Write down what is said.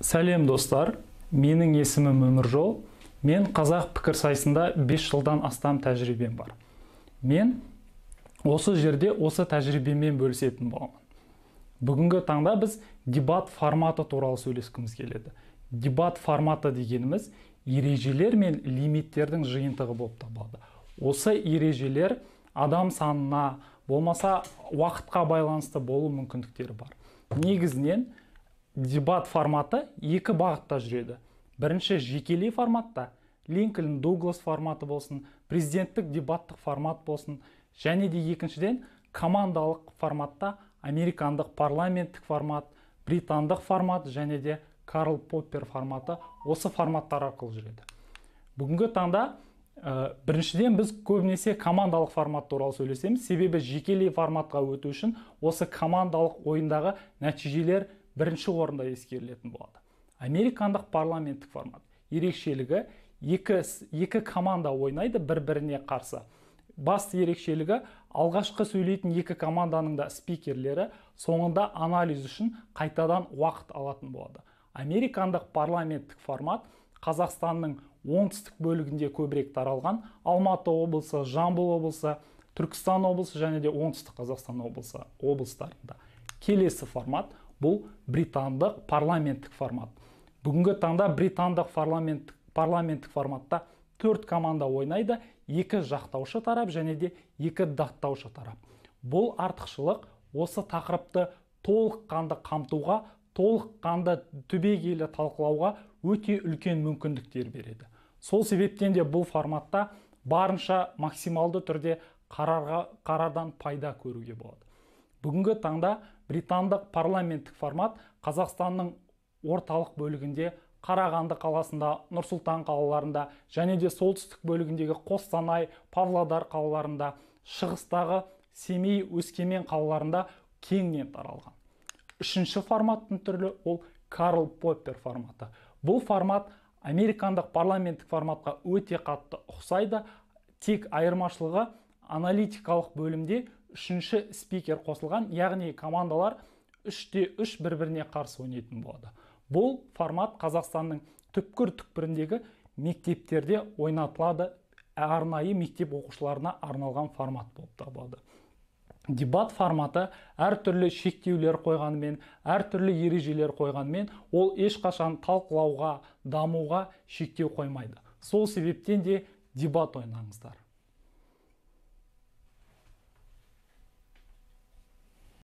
Сәлем, достар! Менің есімім Өміржол. Мен қазақ пікірсайысында 5 жылдан астам тәжірибем бар. Мен осы жерде осы тәжірибеммен бөлісетін боламын. Бүгінгі таңда біз дебат форматы туралы сөйлескіміз келеді. Дебат форматы дегеніміз ережелер мен лимиттердің жиынтығы болып табылады. Осы ережелер адам санына болмаса уақытқа байланысты болу мүмкіндіктері бар. Негізінен дебат форматы екі бағытта жүреді. Бірінші, жекелей форматта, Линкольн Дуглас форматы болсын, президенттік дебаттық формат болсын, және де екіншіден, командалық форматта, американдық парламенттік формат, британдық формат және де Карл Поппер форматы, осы форматтар арқылы жүреді. Бүгінгі таңда біріншіден, біз көбінесе командалық формат туралы сөйлесеміз, себебі жекелей форматқа өту үшін осы командалық ойындағы нәтижелер бірінші орында ескерілетін болады. Американдық парламенттік формат ерекшелігі: екі команда ойнайды бір біріне қарсы. Басты ерекшелігі: алғашқы сөйлейтін екі команданың да спикерлері соңында анализ үшін қайтадан уақыт алатын болады. Американдық парламенттік формат Қазақстанның оңтүстік бөлігінде көбірек таралған: Алматы облысы, Жамбыл облысы, Түркістан облысы және де Оңтүстік Қазақстан облысы облыстарында. Келесі формат — бұл британдық парламенттік формат. Бүгінгі таңда британдық парламенттік форматта төрт команда ойнайды: екі жақтаушы тарап және де екі даттаушы тарап. Бұл артықшылық осы тақырыпты толыққанды қамтуға, толыққанды түбегейлі талқылауға өте үлкен мүмкіндіктер береді. Сол себептен де бұл форматта барынша максималды түрде қарардан пайда көруге болады. Бүгінгі таңда британдық парламенттік формат Қазақстанның орталық бөлігінде, Қарағанды қаласында, Нұр-Сұлтан қалаларында және де солтүстік бөлігіндегі Қостанай, Павлодар қалаларында, шығыстағы Семей, Өскемен қалаларында кеңінен таралған. Үшінші форматтың түрі — ол Карл Поппер форматы. Бұл формат американдық парламенттік форматқа өте қатты ұқсайды, тек айырмашылығы аналитикалық бөлімде үшінші спикер қосылған, яғни командалар 3-те 3 бір біріне қарсы ойнайтын болады. Бұл формат Қазақстанның түпкір түкпіріндегі мектептерде ойнатылады, арнайы мектеп оқушыларына арналған формат болып табылады. Дебат форматы әртүрлі шектеулер қойғанымен, әртүрлі ережелер қойғанымен, ол ешқашан талқылауға, дамуға шектеу қоймайды. Сол себептен де дебат ойнаңыздар.